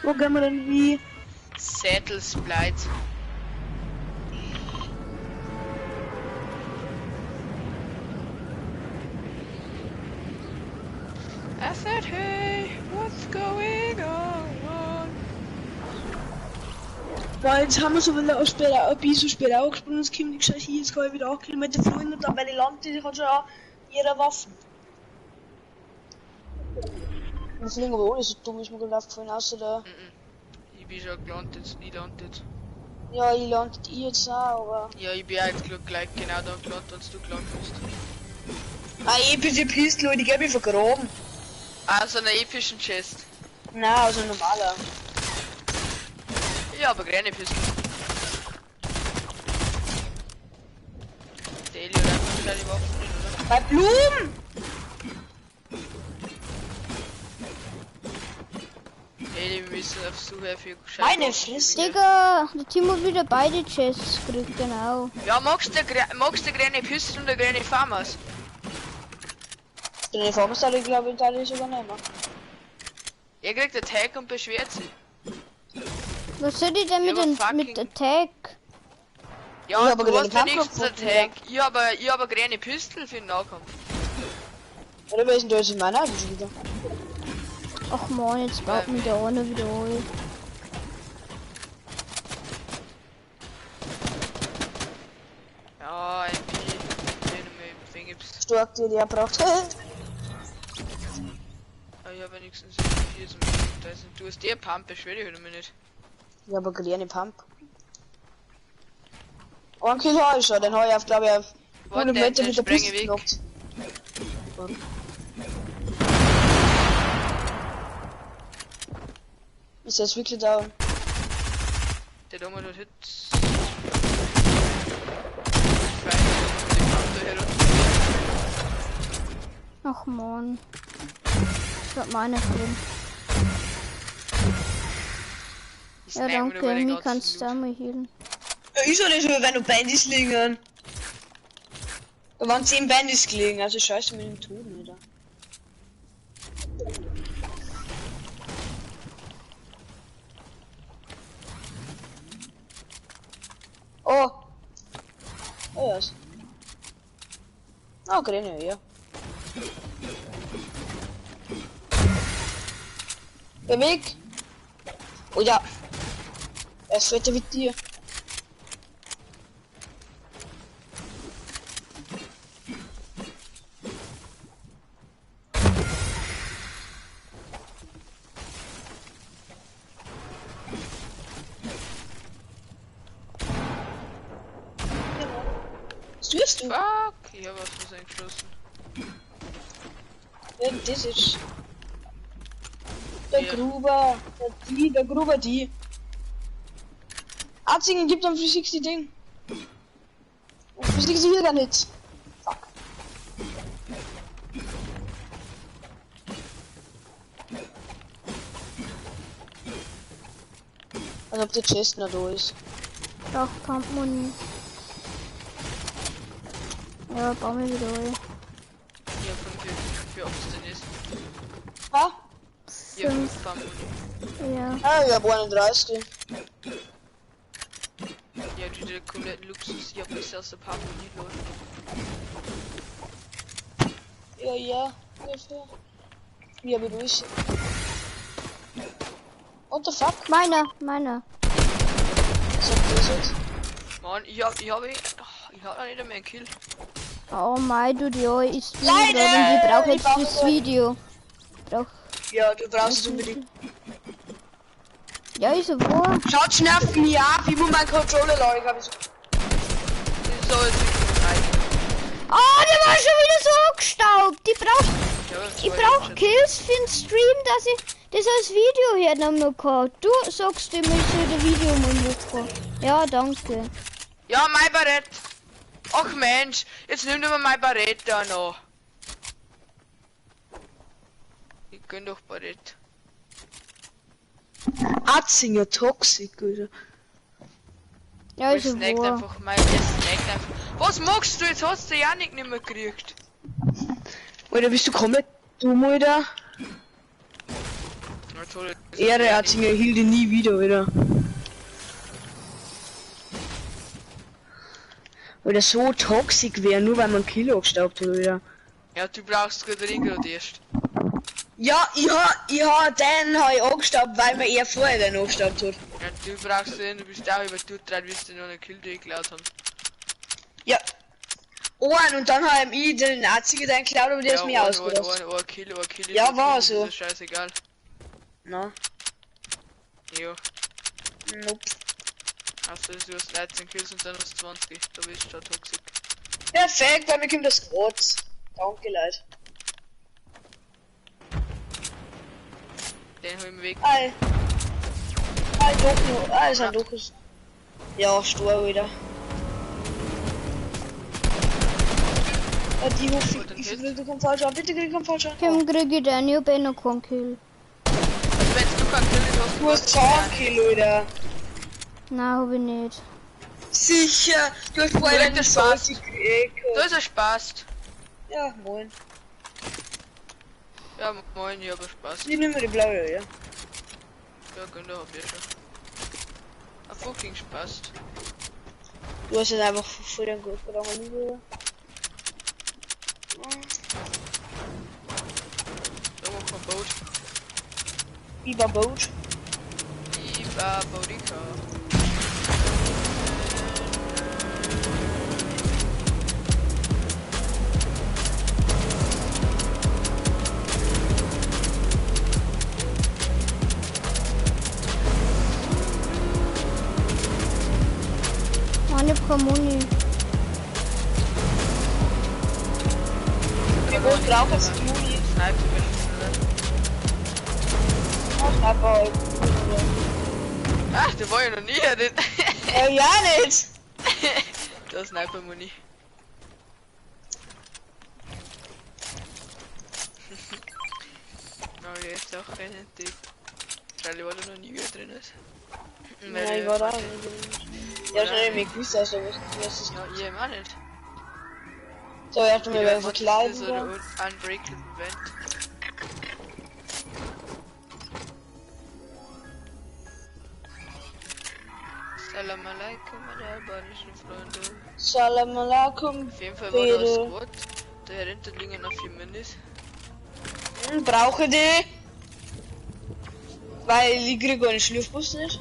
Wo gehen wir denn wie? Saddles Blight. I said, hey, what's going on? Boah, jetzt haben wir so wieder später, ein bisschen später auch gesprungen, es kommt nicht gescheit hier, jetzt kann ich wieder 8 Kilometer fliegen und dann bei den Land, die hat schon auch ihre Waffen. Wir fliegen aber ohne so dumm, ist mir gerade aufgefallen, außer der. Mhm. Ich bin schon gelandet, nie landet. Ja, ich landet ich jetzt auch, aber. Ja, ich bin auch jetzt gleich genau da gelandet, als du gelandet bist. Ah, epische Pistole, die geb ich vergraben. Ah, so einer epischen Chest. Nein, also normaler. Ja, aber grüne Pistole. Der Elio hat einfach kleine Waffen drin, oder? Bei Blumen! Eli, wir müssen auf Suche für gescheit Meine Waffen Fresse. finden. Digga, der Timo hat wieder beide Chests gekriegt, genau. Ja, magst du grüne Pistole und eine grüne Farmers? Die Farmstyle, glaube ich, da ich sogar nicht mehr. Er kriegt einen Tag und beschwert sich. Was soll ich denn Ja, mit, aber den, fucking- mit Attack? Ja, Ich hab du aber hast grüne wenigstens einen Pump gefunden, Tag. Ich hab eine grüne Pistole für den Nahkampf. Oder wer ist denn da jetzt in meiner Auto schon wieder? Ach man, jetzt baut mir der eine wieder ein. Ja, MP. Ich bin Stark, die der braucht. Ich habe wenigstens MP zum Da ist du hast der Pump, beschwer dich wieder nicht. Ich habe eine grüne Pump. Ein Kill habe ich schon, den habe ich auf, glaube ich, auf Warte, 100 Meter den mit der spreng ich Pistole weg. genockt. Ist jetzt wirklich down? Der Dome hat Hits. Fein, die Pump da herunter. Ach man. Ich hab meine drin. Ich Ja, snack mir danke. nur den Mir ganzen kannst du Loot. auch mal healen. Ja, ich soll nicht so, wenn du Bandys liegen. Da waren 10 Bandys gelegen, also scheiße mit dem Tod, Alter. Oh. Oh, ja. Ah, grüne, ja. Geh weg. Oh ja. Er ist fetter wie dir. Was tust du? Fuck, ich hab was Versehen geschossen. Ja, das ist. Der Ja. Gruber, der die, der Gruber die. Atzingen gibt am 360 Ding. Und 360 hier gar nicht. Fuck. Als ob die Chest noch da ist. Brauch Pump Money. Ja, bau mir wieder ein. Ich hab 5 für ob's denn ist. Ha? Ich hab Fünf. 5 Pump. Ja. Ah, ich hab 31. Ja, du der kompletten Luxus. Ich hab nichts aus der Pump nicht los. Ja, ja, ungefähr. Wie hab ich durch? What the fuck? Meiner, meiner. Was sagt das jetzt? Mann, ich hab noch nicht einmal einen Kill. Oh mein, du die ich stream Leider! gerade und ich brauche Ich jetzt brauche das Video. Brauch. Ja, du brauchst es unbedingt. Ja, ist ja wahr. Schaut nervt mich auf, ich muss meinen Controller laden, ich hab so. Das ist aber jetzt wirklich rein. Oh, der war schon wieder so angestaubt. Ich Ich brauch Kills für den Stream, dass ich das als Video hernehmen kann. Du sagst immer, ich soll das Video mal machen. Ja, danke. Ja, mein Barett. Ach Mensch, jetzt nimm doch mal mein Barett da noch. Ich gönn doch Barett. Atzinger Toxic, Alter. Ja, Er ist ja snackt wahr. einfach mein, er snackt einfach. Was magst du? Jetzt hast du Janik nicht mehr gekriegt. Alter, bist du komplett dumm, Alter? Ehre hat sich Hilde nie wieder, wieder. Oder so toxisch wäre, nur weil man Kilo gestaubt hat, wieder. Ja, du brauchst gerade gerade erst. Ja, ich hab den hab ich angestaubt, weil mir er vorher den angestaubt hat. Ja, du brauchst den, du bist auch über du drei, wirst du noch eine Kill geklaut haben. Ja. Oh, und dann hab ich den einzigen den geklaut, aber der ist mir ausgedacht. Kill, Kill, ja, war so. Ist scheißegal. Na. Jo. Nope. Also du hast 13 Kills und dann hast du 20, da bist du schon toxisch. Perfekt, bei mir kommt das Rot. Danke, Leute. Den hol ich mir weg. Ei. Ei, doch noch. Ah, ist ein doch. Ja, stur wieder. Die hoffe ich, ich will, du kommst falsch an. Bitte, du kommst falsch an. Komm, krieg ich den, ich hab eh noch keinen Kill. Also, wenn du keinen Kill hast, du hast keinen Kill, oder? Nein, hab ich nicht. Sicher, du hast vorher den Spaß. Da ist ein Spaß. Ja, moin. Ja, moin, ich hab Spaß. Ich nehme die blaue, ja. Ja, genau, hab ich schon. Ein fucking Spaß. Du hast jetzt einfach voll den Griff gegangen, oder? Da war kein Boot. Iba Boot. Iba Botica. Mann, ich hab keine Muni. Wie groß braucht es die Muni? Sniper bestimmt, oder? Sniper. Ach, der war ja noch nie drin. Ja, nicht. Der Sniper Muni. Na, der ist auch kein Typ. Charlie war da noch nie wieder drin ist. Nein, ich war da nicht. Ja, schon irgendwie gewusst, also was ist. Ja, ich auch nicht. So, erst mal beim Verkleiden. So der Unbreakable Vent. Salam alaikum, meine albanischen Freunde. Salam alaikum. Auf jeden Fall war da ein Squad. Da hinter liegen noch 4 Minis. Brauche die. Weil ich krieg einen Schlürfbus nicht.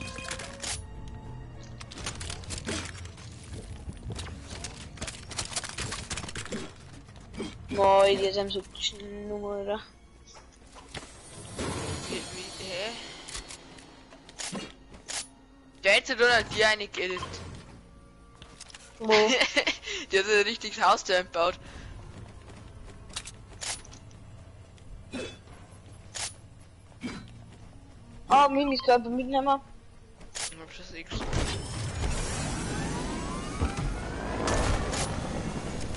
Boah, die sind so Nummer, oder? Wie, hä? Der hat doch die eine geedit. Wo? Die hat ein richtiges Haus da gebaut. Ah, Minis-Körper mitnehmen. Ich hab schon 6.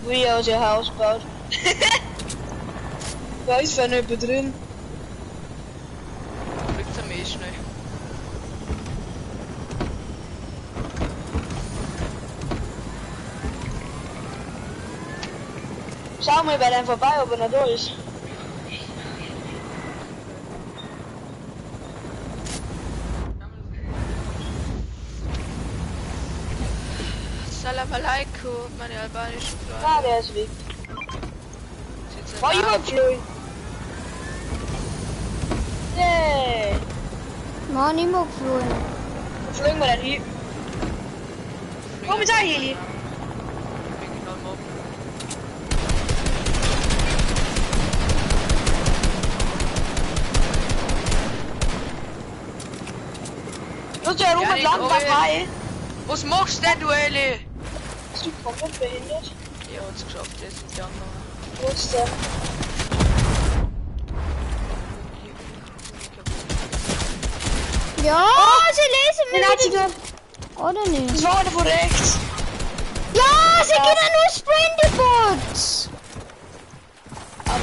Wie aus ihr Haus baut. Da ist für jemand drin. Fliegt am eh schnell. Schau mal bei dem vorbei, ob er noch da ist. Salam alaikum, meine albanischen Freunde. Ah, der ist weg. War überflogen. Yay. Mann, ich mag geflogen. Wo fliegen wir denn hin? Wo mit der Heli? Los, der Robert Land dabei. Was machst denn du, Eli? Bist du komplett behindert? Ja, hat's geschafft, jetzt sind die anderen. Wo ist der? Ja, oh, sie lesen mir wieder. Oder nicht? Das war einer von rechts. Ja, sie können nur sprayen, die Bots. Ab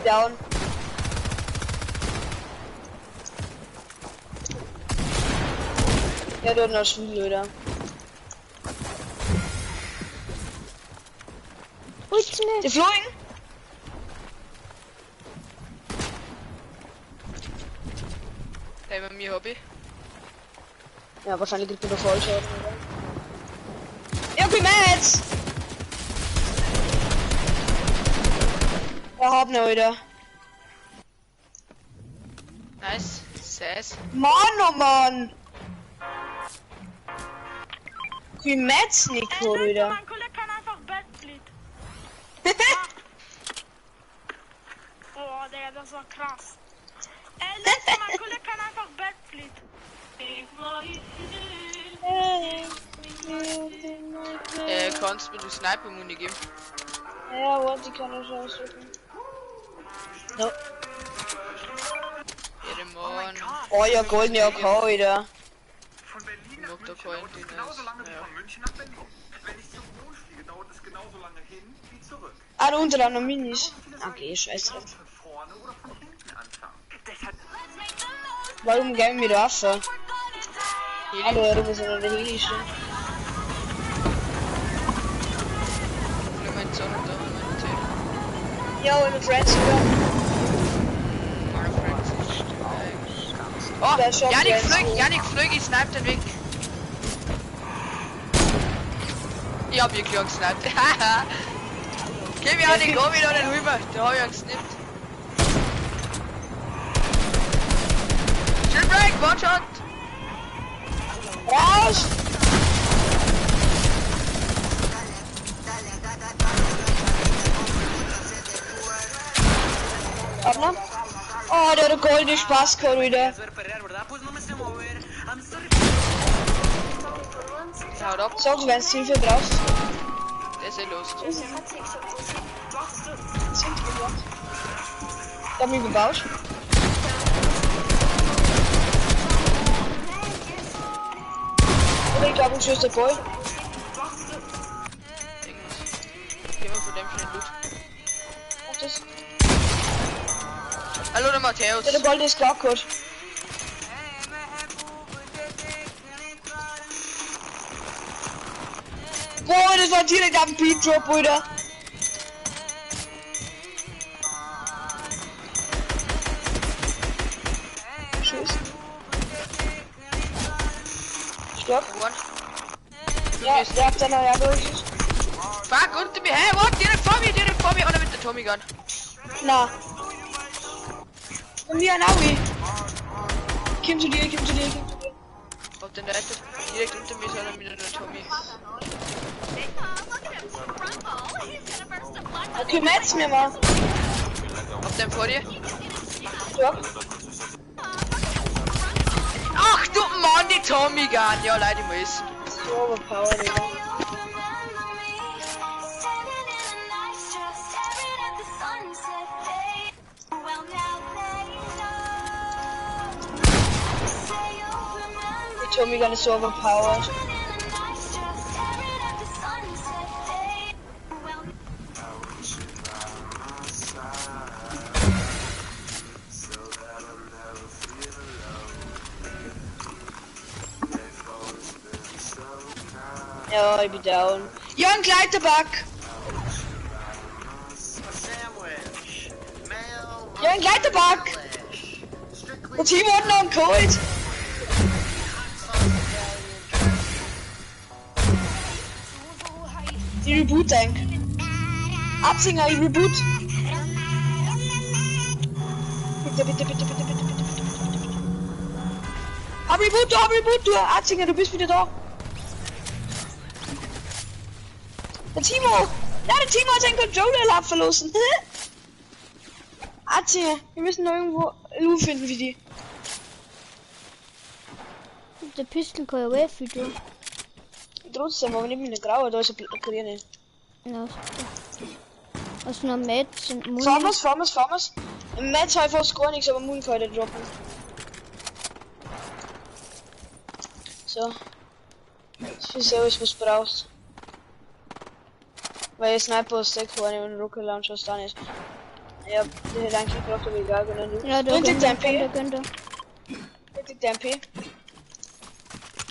Down. Ja, du hast noch Schmiede, oder? Die flogen? Der bei mir hab ich. Ja, wahrscheinlich kriegt er da Vollschaden, oder? Ja, okay, Mats! Ja, hab noch, Alter. Nice. Sass. Mann, oh Mann! Okay, Mats nicht geholt, Alter. Mein Kollege kann einfach Backsplit. Boah, Digga, das war krass. Ey, Leute, mein Kollege kann einfach Backsplit. Kannst du mir die Sniper-Muni geben? Ja, warte, ich kann das aussuchen. No. Ehrenmann. Oh ja, goldene AK, Alter. Von Berlin nach Mag da München keinen dauert es Ding genauso aus. lange wie Ja. von München nach Berlin. Wenn ich zum Mond fliege, dauert es genauso lange hin wie zurück. Ah, da unten auch noch Minis. Okay, scheiß drauf. Von vorne oder von hinten anfangen. Deshalb Warum gehen wir da rauf? Heli. Hallo, du bist in der Heli stehen. Nimm meinen Zahn da, meinen Zeh. Ja, und Friends sogar. Friends ist. Oh, Da ist schon Janik Friends Flög, hoch. Janik Flög, ich snipe den weg. Ich hab wirklich gesniped. Haha. Geh mir Janik, komm ich da nicht rüber. Da hab ich ihn gesnippt. Chill Break, One Shot. Raus! Abner? Oh, der hat einen goldenen Spaß gehabt wieder. Haut ab, Sag, wenn du Hilfe brauchst. der ist eh los. Ich hab mich gebaut. Aber ich glaube, ich ist der Gold. Geh mal von dem schnell Loot. Mach das. Hallo, der Matthäus. Der Gold ist klar gehabt. Boah, das war direkt am Beat Drop, Alter. Tschüss. Stopp. One. Ja, der hat seine ja durch. Fuck, unter mir. Hey, what? Direkt vor mir, direkt vor mir. Einer mit der Tommy Gun. Na. Und mir ein Aui. Komm zu dir, komm zu dir, komm zu dir. Auf den Seite. Direkt unter mir ist einer mit der Tommy. Okay, metz mir mal. Auf dem vor dir. Stopp. Ach du Mann, die Tommy Gun. Ja, Leute, ich muss. So overpowered, Digga. Die Tommy Gun ist so overpowered. Ja, ich bin down. Ja, ein Gleiterbug! Ja, ein Gleiterbug! Der Team hat noch einen geholt! Die Reboot Tank. Absinger, ich Reboot! Bitte, bitte, bitte, bitte, bitte, bitte, bitte, bitte, bitte, bitte. Hab Reboot, du, hab Reboot, du! Absinger, du bist wieder da! Der Timo! Ja, der Timo hat seinen Controller verlassen. Atze, wir müssen noch irgendwo Lu finden für die. Mit der Pistol kann ich auch viel tun. Trotzdem, aber nicht mit der grauen, da ist eine grüne. Ja, super. Hast du noch Mats und Muni? Farmers, Farmers, Farmers. Im Mats habe ich fast gar nichts, aber Moon kann ich droppen. So. Das ist alles, was du brauchst. Weil Sniper ist der keine und Rocket Launcher ist da nicht. Ja, die hätte eigentlich gebraucht, aber egal, genau. Ja, da Und die gönnt MP. da, gönnt er. Die MP.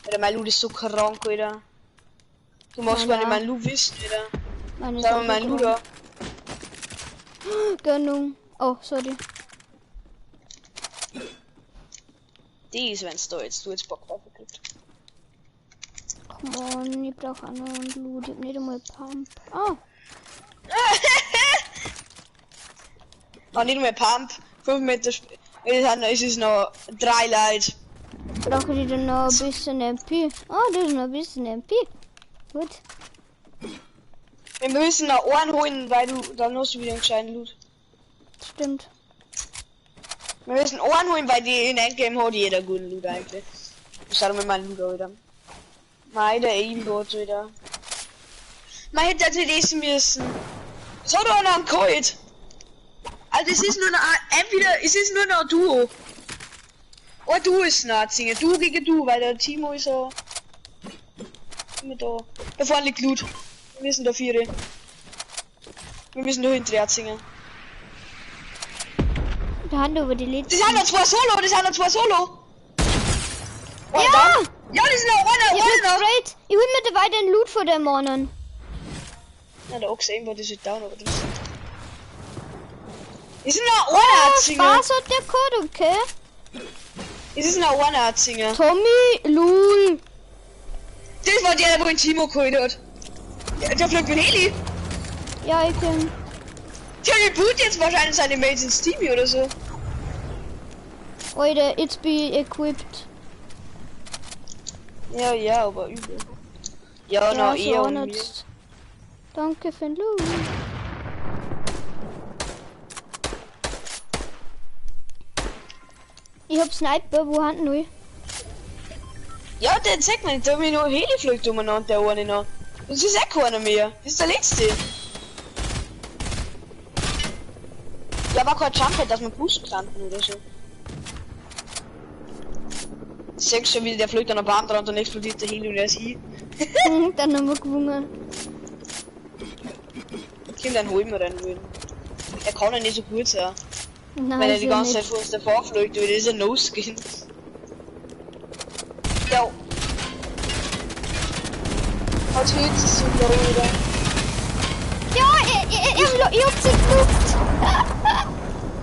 Alter, mein Loot ist so krank, Alter. Du machst gar nicht mein Loot wissen, Alter. Meine Sag mal, mein Loot da. Gönnung. Oh, sorry. Die ist, wenn's da jetzt du jetzt Bock drauf kriegst. Come on, ich brauch auch noch einen Loot. Ich hab nicht einmal Pump. Ah! Ah, nicht mehr Pump. 5 Meter. Es ist noch 3 Leute. Brauche ich dann noch ein bisschen MP? Ah, das ist noch ein bisschen MP. Gut. Wir müssen noch einen holen, weil du dann hast du wieder einen gescheiten Loot. Stimmt. Wir müssen einen holen, weil die in Endgame hat jeder guten Loot eigentlich. Ich schau mir meinen Loot wieder. Mei, der Aimbot wieder. Man hätte das nicht essen müssen. Es hat auch noch einen geholt. Also es ist nur noch entweder es ist nur noch ein Duo. Oh, du ist noch ein Du gegen du, weil der Timo ist ja immer da. Da vorne liegt Loot. Wir müssen da vier. Wir müssen da hinterher singen. Da haben wir die letzten. Das sind noch 2 Solo, das sind noch 2 Solo. Oh, ja! Dann. Ja, das sind noch einer, einer. Ich hol mir dabei den Loot von dem Mann. Na, der Ochse irgendwo, das ist down, aber das ist noch einer, Spaß hat der Code, okay? Es ist noch einer, Zinger. Tommy, lul. Das war der, wo den Timo geholt hat. Der fliegt mit Heli. Ja, ich bin. Der reboot jetzt wahrscheinlich seine Mates ins Team oder so. Alter, it's be equipped. Ja, ja, aber übel. Ja, na, eher und mir. Danke für den Loot. Ich hab Sniper, wo haben wir? Ja, den zeigt man nicht, da hab ich noch Heli fliegt umeinander, der eine noch. Das ist auch keiner mehr. Das ist der letzte. Ja, war kein Jump, dass man pushen kann oder so. Sechs schon wieder, der fliegt an der Bahn dran und dann explodiert der Heli und er ist hin. Dann haben wir gewonnen. Ich dann holen wir rein würden. Er kann ja nicht so gut sein. Nein, wenn er die ganze Zeit vor uns davor fliegt, das ist ein No-Skin. Ja. Hat jetzt so low, oder? Ja, ich hab sie geluckt.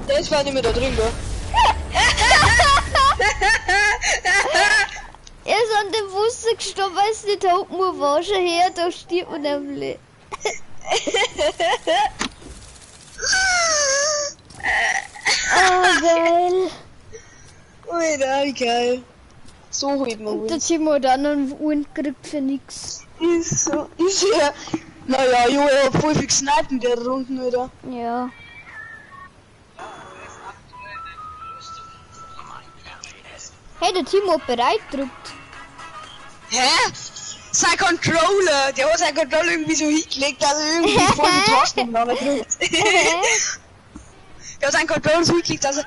Das war nicht mehr da drin, gell? Er ist an dem Wasser gestorben, weil es nicht hoch war. Schon her, da stirbt man nämlich. Oh, geil. Alter, wie geil. So holt man uns. Der Timo hat auch noch einen Uhren gekriegt für nix. Ist so, ist ja. Naja, jo, er hat voll viel gesniped in der Runden, oder? Ja. Hey, der Timo hat bereit gedrückt. Hä? Sein Controller! Der hat seinen Controller irgendwie so hingelegt, dass er irgendwie voll die Tasten umeinander drückt. Der hat seinen Controller so hingelegt, dass er,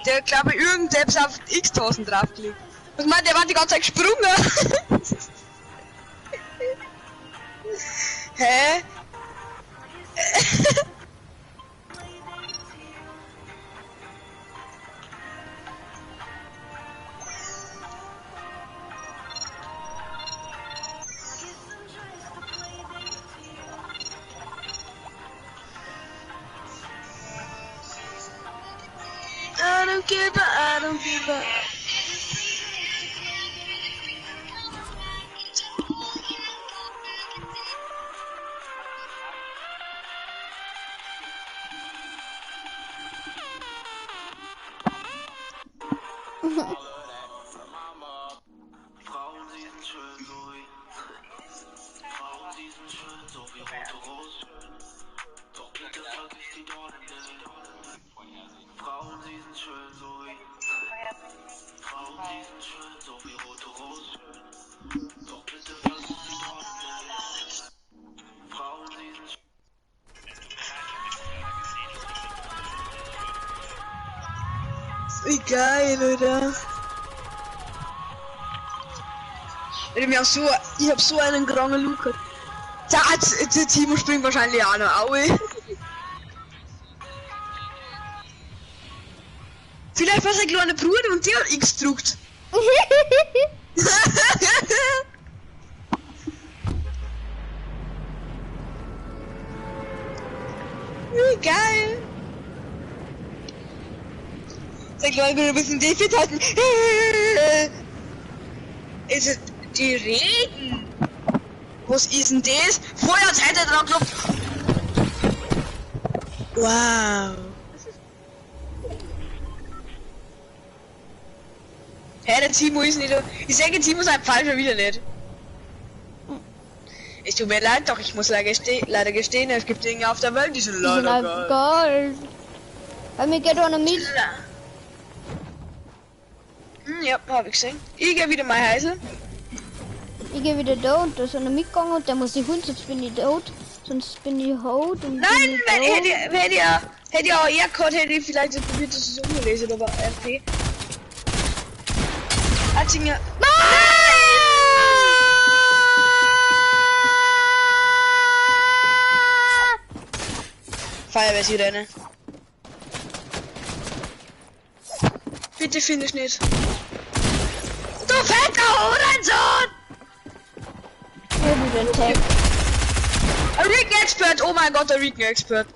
der glaube ich, irgendetwas auf X-Tasten draufgelegt. Was meint, der war die ganze Zeit gesprungen. Hä? I don't give up, I don't give up. Wie geil, oder? Ich hab so einen kranken Look. Der Timo springt wahrscheinlich auch noch. Aue. Vielleicht war sein kleiner Bruder und der hat X gedruckt. Wie geil. Sein kleiner Bruder ein bisschen Defit halten. Ist es die Reden? Was ist denn das? Vorher hat heute dran geklopft. Wow. Hä, der Timo ist nicht da. Ich sage, Timo ist ein Fall schon wieder nicht. Es tut mir leid, doch ich muss leider gestehen, es gibt Dinge auf der Welt, die sind leider geil. Geil. Bei mir geht einer mit. Ja, hab ich gesehen. Ich geh wieder mal heißen. Ich geh wieder da und da ist einer mitgegangen und der muss ich holen, sonst bin ich tot. Sonst bin ich tot und nein, wenn hätte ich auch eher gehabt, hätte ich vielleicht so probiert, dass ich es umgelesen, aber RP. Atzinger. Nein! Feuerwehr-Sirene. Bitte finde ich nicht. Du fetter Hurensohn! Ich hab wieder einen Tag. Ein Recon Expert! Oh mein Gott, der Recon Expert!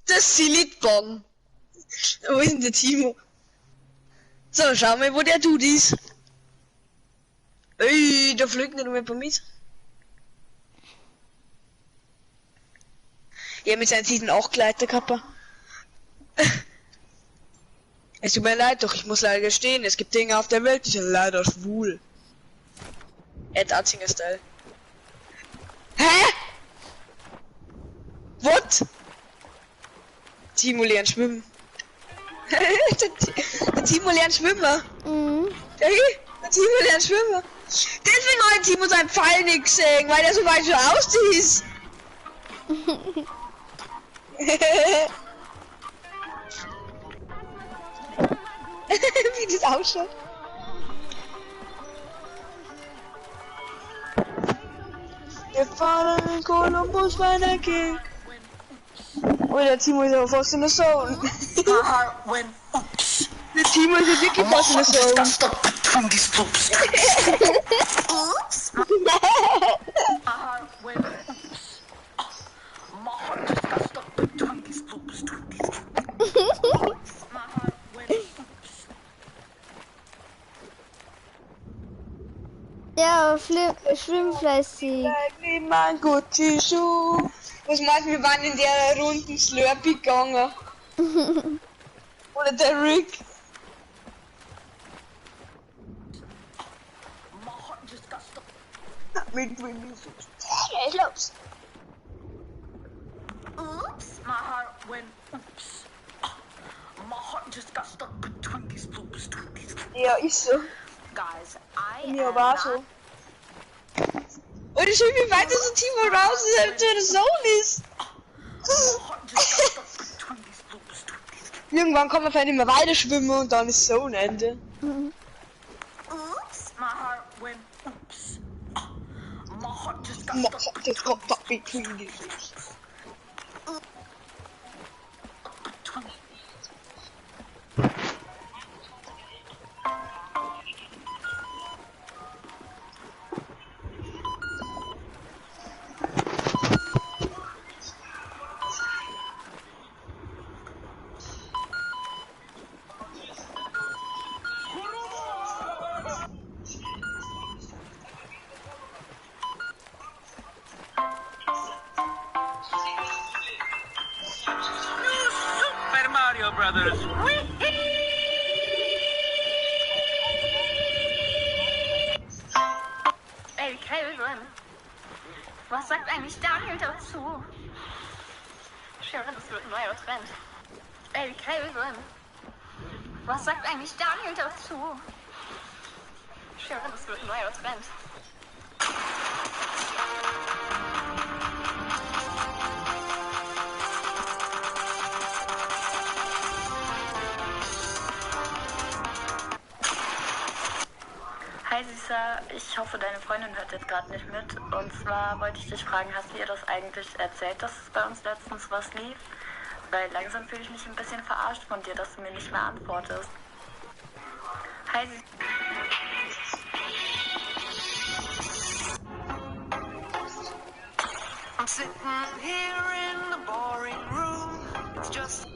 Das Silitbong! Wo ist denn der Timo? So, schau mal, wo der Dude ist. Ey, da fliegt nicht mehr mit. Ja, mit seinen 7 auch Gleiterkappe. Es tut mir leid, doch ich muss leider gestehen, es gibt Dinge auf der Welt, die sind leider schwul. Ed Atzinger Style. Hä? What? Timo lernt schwimmen. Der Timo lernt schwimmen. Mhm. Der Timo lernt schwimmen. Deswegen hat Timo seinen Pfeil nicht gesehen, weil der so weit schon aussieht. Wie das ausschaut. Wir fahren in Kolumbus weiter King. Oh, der Timo ist aber fast in der Zone. Der Timo ist ja wirklich fast in der Zone. Ja, schwimmfleißig. Mein Gucci-Schuh. Was meinst du, wir waren in der runden Slurpee gegangen. Oder der Rick. Mit los. Oops, my heart went oops. My heart just got stuck between these loops. Ja, ist so. Guys, I mir war so. Und ich schön, wie weit das Timo raus ist, der Zone ist. Irgendwann kommt man vielleicht nicht mehr weiter schwimmen und dann ist Zone Ende. Oops, my heart went oops. My heart just got stuck between these loops. Brothers. Ey, Calvin, was sagt eigentlich Daniel dazu? Sharon, das wird ein neuer Trend. Ey, Calvin, was sagt eigentlich Daniel dazu? Sharon, das wird ein neuer Trend. Hi Süßer, ich hoffe, deine Freundin hört jetzt gerade nicht mit. Und zwar wollte ich dich fragen, hast du ihr das eigentlich erzählt, dass es bei uns letztens was lief? Weil langsam fühle ich mich ein bisschen verarscht von dir, dass du mir nicht mehr antwortest. Hi Süßer. I'm sitting here in the boring room. It's just.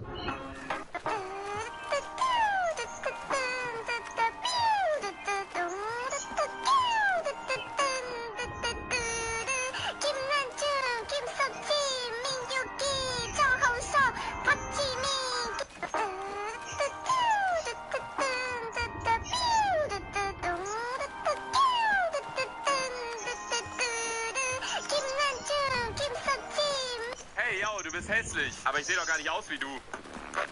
Hey, yo, du bist hässlich, aber ich sehe doch gar nicht aus wie du. Was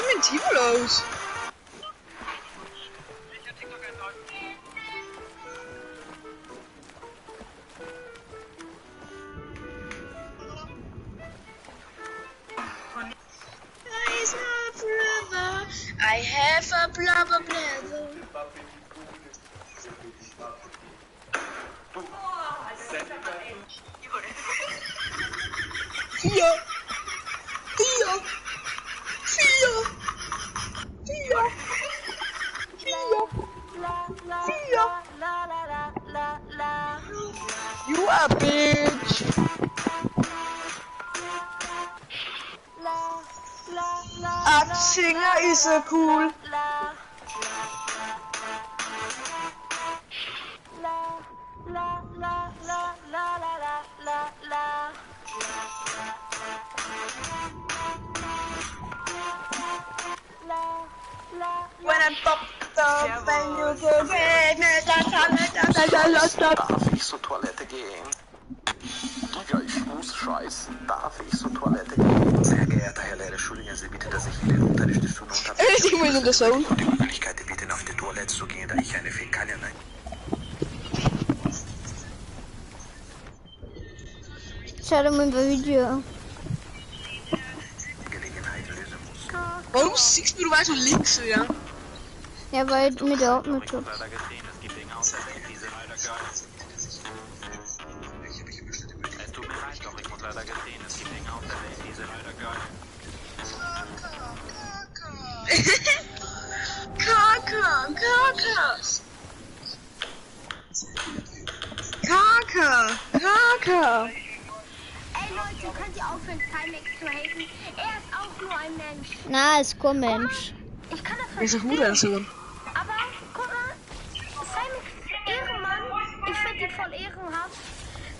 ist mit Timo los? It's not forever. I have a blah blah blah. Vier. Vier. Vier. Vier. Vier. Vier. You a bitch. A singer is a cool. When I'm popped up and you go get me, da da da da da da. Darf ich zur Toilette gehen? Digga, ich muss scheißen. Darf ich zur Toilette gehen? Sehr geehrter Herr Lehrer, entschuldigen Sie bitte, dass ich in den Unterrichtsstunde unterbreche. Timo ist in der Zone. Die Möglichkeit bitten, auf die Toilette zu gehen, da ich eine Fäkalien... Schau dir mal ein Video an. Gelegenheit lösen muss. Warum siehst du, du weißt so links wieder? Ja, weil mit der Atmung tut. Kaka, Kaka. Kaka, Kaka. Ey Leute, könnt ihr aufhören, Timex zu haten? Er ist auch nur ein Mensch. Na, ist kein Mensch. Ich kann das Ist ein verstehen. Hurensohn. Aber guck mal, Timex ist Ehrenmann. Ich finde ihn voll ehrenhaft.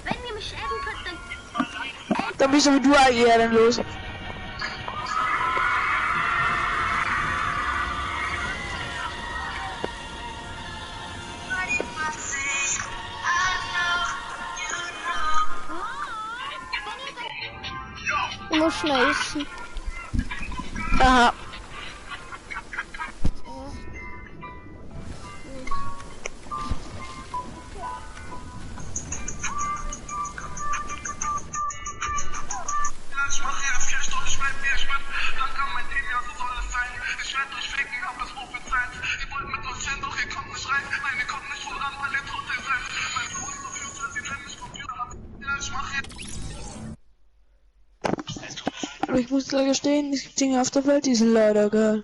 Wenn ihr mich adden könnt, dann Dann bist aber du eigentlich ehrenlos. Ich muss schnell essen. Aha. Ich mache jedes Cash, doch ich bleib mir, ich bin langsam mein Team, ja, so soll es sein. Ich werd euch ficken, hab es prophezeit. Ihr wollt mit uns chillen, doch ihr kommt nicht rein. Nein, ihr kommt nicht voran, weil ihr Trottel seid. Mein Sohn ist auf Future, sie nennen mich Computer. Ja, ich mach jetzt. Aber ich muss leider gestehen, es gibt Dinge auf der Welt, die sind leider geil.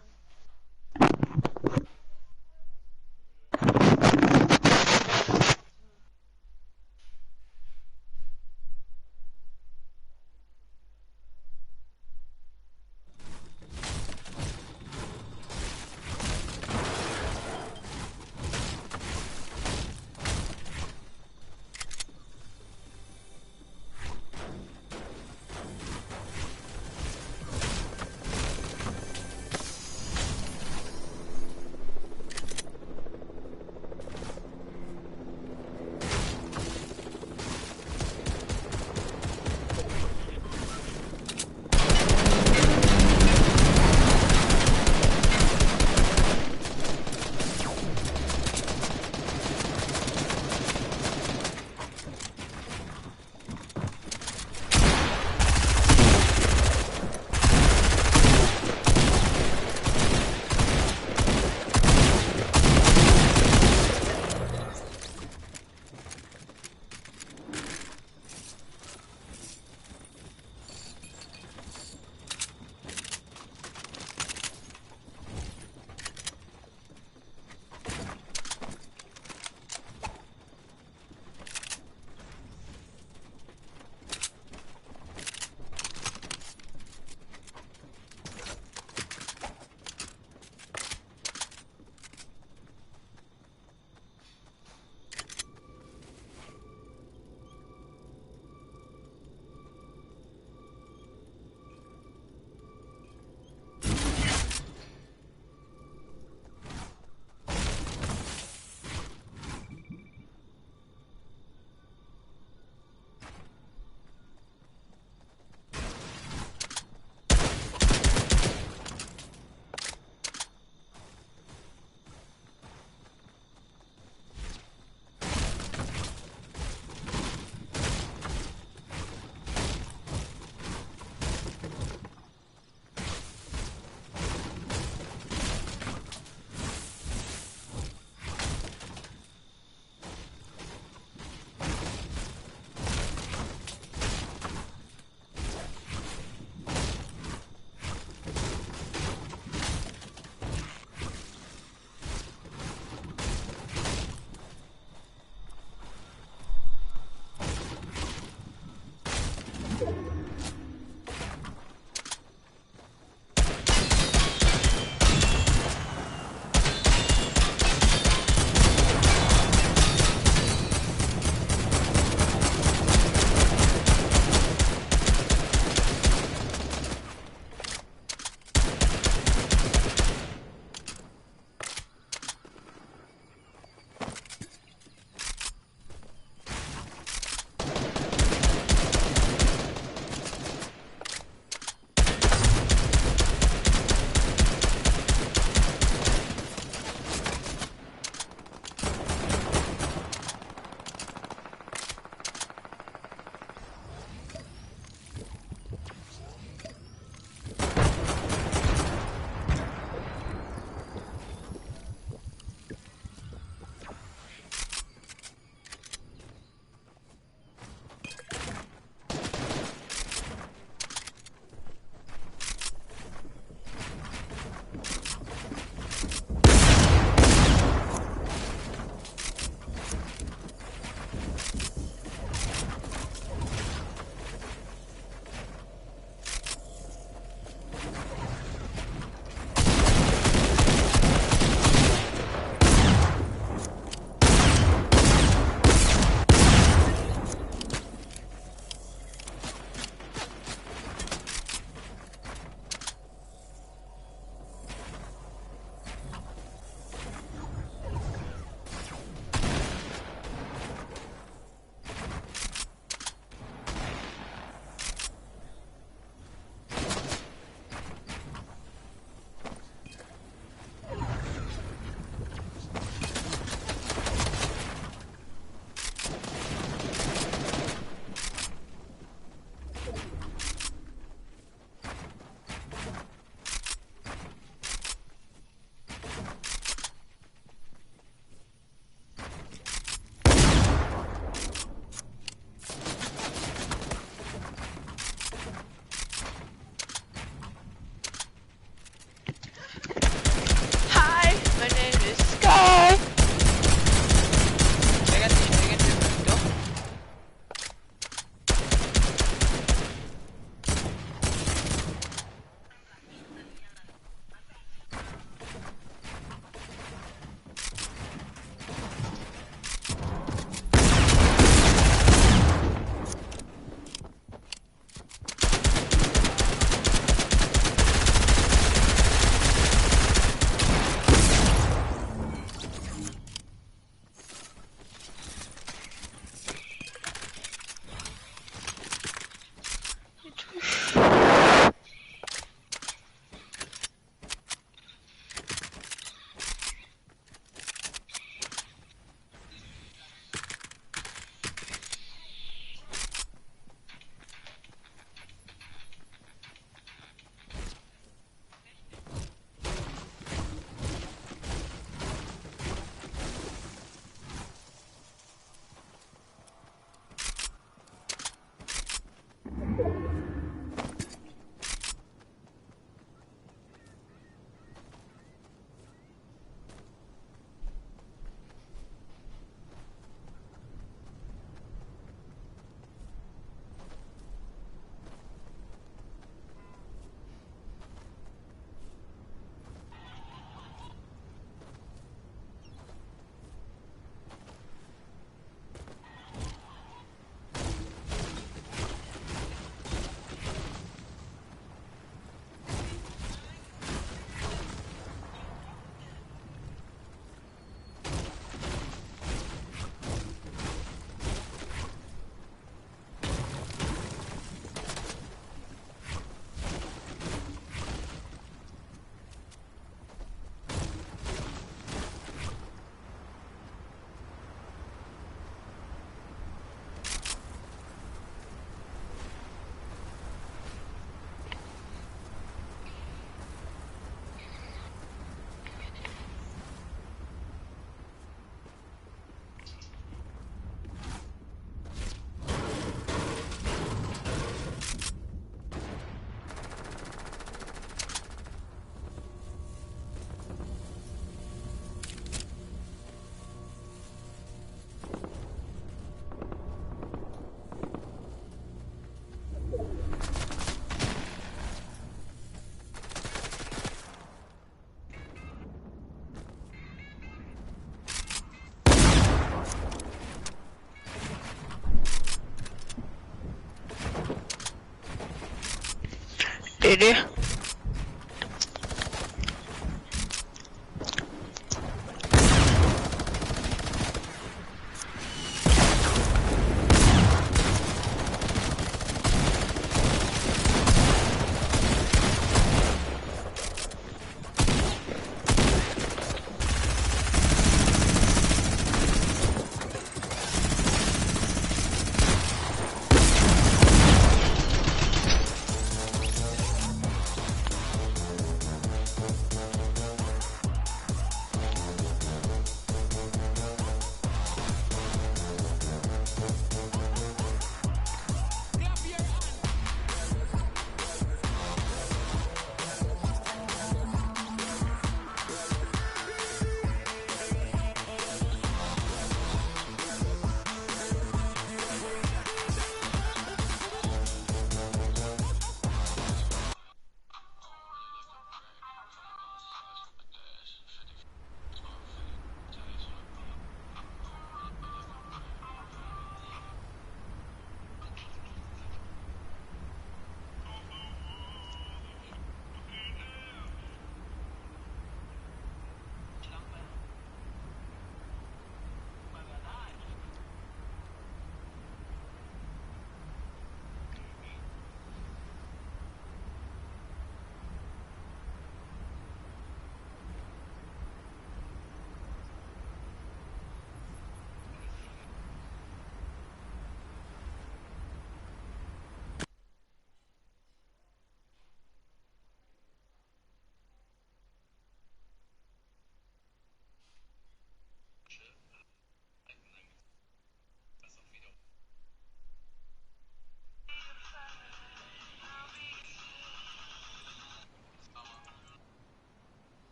CD.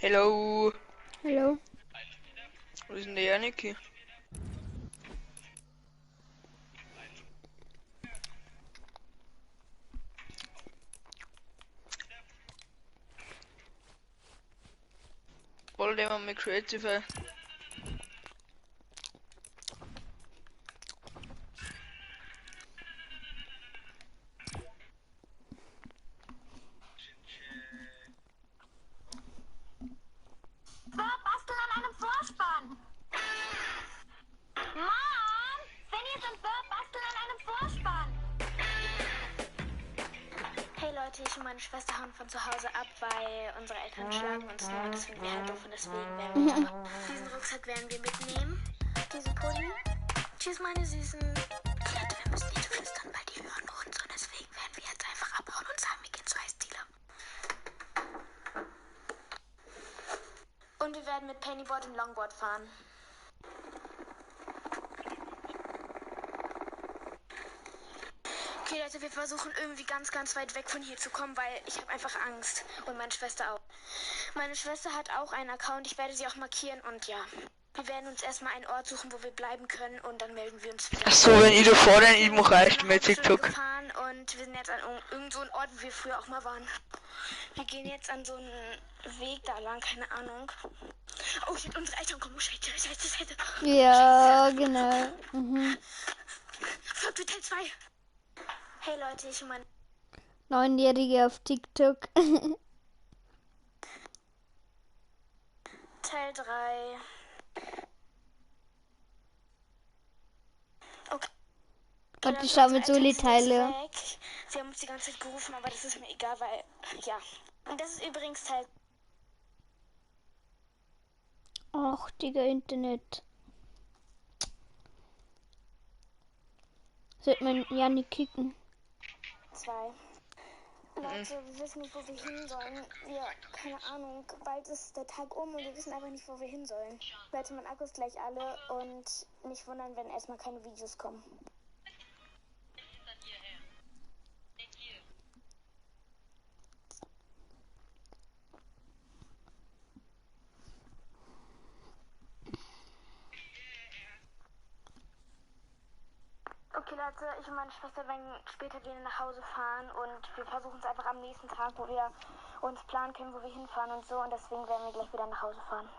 Hello. Hallo. Wo ist denn der Janiki? Wollte immer mit Creative. Bob basteln an einem Vorspann. Mom, Phineas und Bob basteln an einem Vorspann. Hey Leute, ich und meine Schwester hauen von zu Hause ab, weil unsere Eltern schlagen uns nur und das finden wir halt doof und deswegen werden wir jetzt ab. Diesen Rucksack werden wir mitnehmen. Diesen Pulli. Tschüss, meine Süßen. Leute, wir müssen nicht flüstern, weil die hören uns und deswegen werden wir jetzt einfach abhauen und sagen, wir gehen zur Eisdiele. Und wir werden mit Pennyboard und Longboard fahren. Okay, Leute, wir versuchen irgendwie ganz, ganz weit weg von hier zu kommen, weil ich habe einfach Angst. Und meine Schwester auch. Meine Schwester hat auch einen Account, ich werde sie auch markieren und ja. Wir werden uns erstmal einen Ort suchen, wo wir bleiben können und dann melden wir uns wieder. Ach so, wenn ich da vorne, ich mach echt mit TikTok. Gefahren und wir sind jetzt an irgend so einem Ort, wo wir früher auch mal waren. Wir gehen jetzt an so einen Weg da lang, keine Ahnung. Oh shit, unsere Eltern kommen. Oh, scheiße, scheiße, scheiße. Ja, genau. Mhm. Folgt zu Teil 2. Hey Leute, ich und meine Neunjährige auf TikTok. Teil 3. Okay. Warte, ich schau mit Unsere Soli Eltern sind jetzt Teile. weg. Sie haben uns die ganze Zeit gerufen, aber das ist mir egal, weil, ja. Und das ist übrigens Teil Ach, Digga, Internet. Sollte man ja nicht kicken. 2. Leute, wir wissen nicht, wo wir hin sollen. Wir, keine Ahnung, bald ist der Tag um und wir wissen einfach nicht, wo wir hin sollen. Leute, mein Akku ist gleich alle und nicht wundern, wenn erstmal keine Videos kommen. Okay, Leute, ich und meine Schwester werden später wieder nach Hause fahren und wir versuchen es einfach am nächsten Tag, wo wir uns planen können, wo wir hinfahren und so. Und deswegen werden wir gleich wieder nach Hause fahren.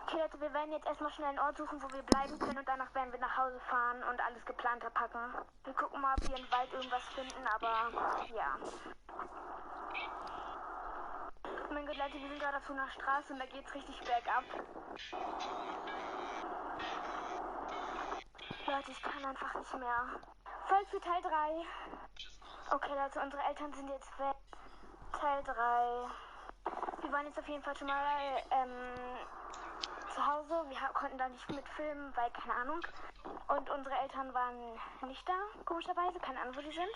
Okay, Leute, wir werden jetzt erstmal schnell einen Ort suchen, wo wir bleiben können und danach werden wir nach Hause fahren und alles geplanter packen. Wir gucken mal, ob wir im Wald irgendwas finden, aber ja. Oh mein Gott, Leute, wir sind gerade auf so einer Straße und da geht's richtig bergab. Leute, ich kann einfach nicht mehr. Folgt für Teil 3. Okay, Leute, unsere Eltern sind jetzt weg. Teil 3. Wir waren jetzt auf jeden Fall schon mal zu Hause. Wir konnten da nicht mitfilmen, weil keine Ahnung. Und unsere Eltern waren nicht da, komischerweise. Keine Ahnung, wo die sind.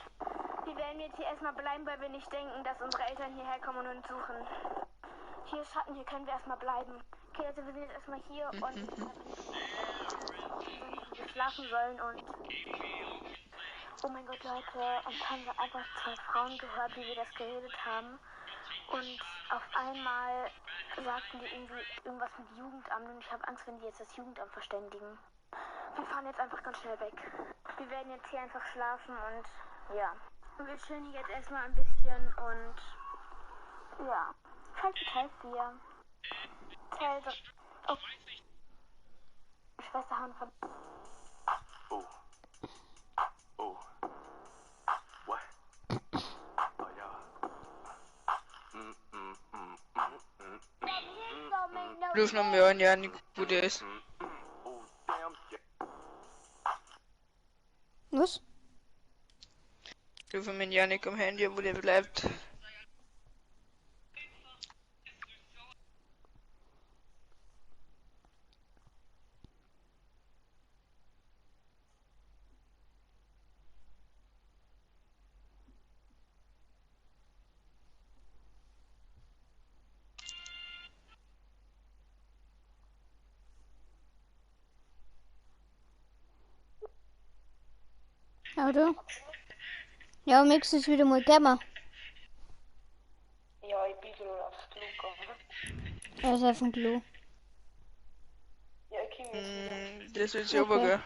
Wir werden jetzt hier erstmal bleiben, weil wir nicht denken, dass unsere Eltern hierher kommen und uns suchen. Hier ist Schatten, hier können wir erstmal bleiben. Okay, also wir sind jetzt erstmal hier und wir schlafen sollen und. Oh mein Gott, Leute, und haben wir einfach zwei Frauen gehört, wie wir das geredet haben. Und auf einmal sagten die irgendwie irgendwas mit Jugendamt und ich habe Angst, wenn die jetzt das Jugendamt verständigen. Wir fahren jetzt einfach ganz schnell weg. Wir werden jetzt hier einfach schlafen und ja. Und wir chillen hier jetzt erstmal ein bisschen und ja. Teil 4. Teil 3. Oh. Schwester haben von. Oh. Oh. What? Oh ja. Ruf noch mal an, Janik, wo der ist. Oh, damn. Yeah. Was? Ruf mit Janik am Handy, wo der bleibt. Oder? Ja, Mix ist wieder mal Gamer. Ja, ich bin gerade aufs Klo gegangen. Er ist auf dem Klo. Ja, ich komm jetzt wieder. Das wird super, Okay. gell?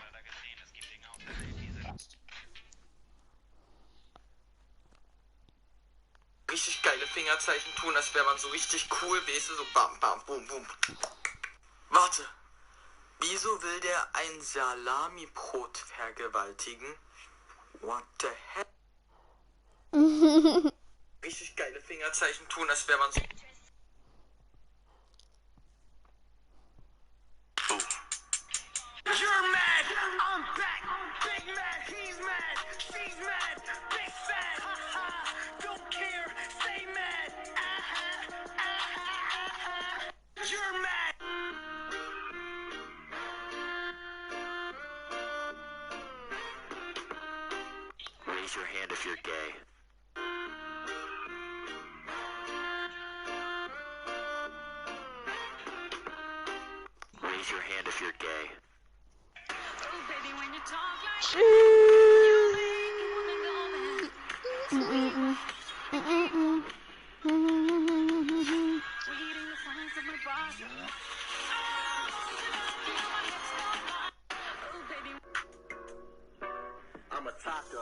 Richtig geile Fingerzeichen tun, als wäre man so richtig cool, weißt du, so bam, bam, bum, bum. Warte. Wieso will der ein Salamibrot vergewaltigen? What the hell? Richtig geile Fingerzeichen tun, als wäre man so. You're mad, I'm back. Big mad, he's mad, she's mad, big sad. Ha ha, don't care, stay mad. Aha, aha, aha. You're mad. Raise your hand if you're gay. Raise your hand if you're gay. I'm a taco.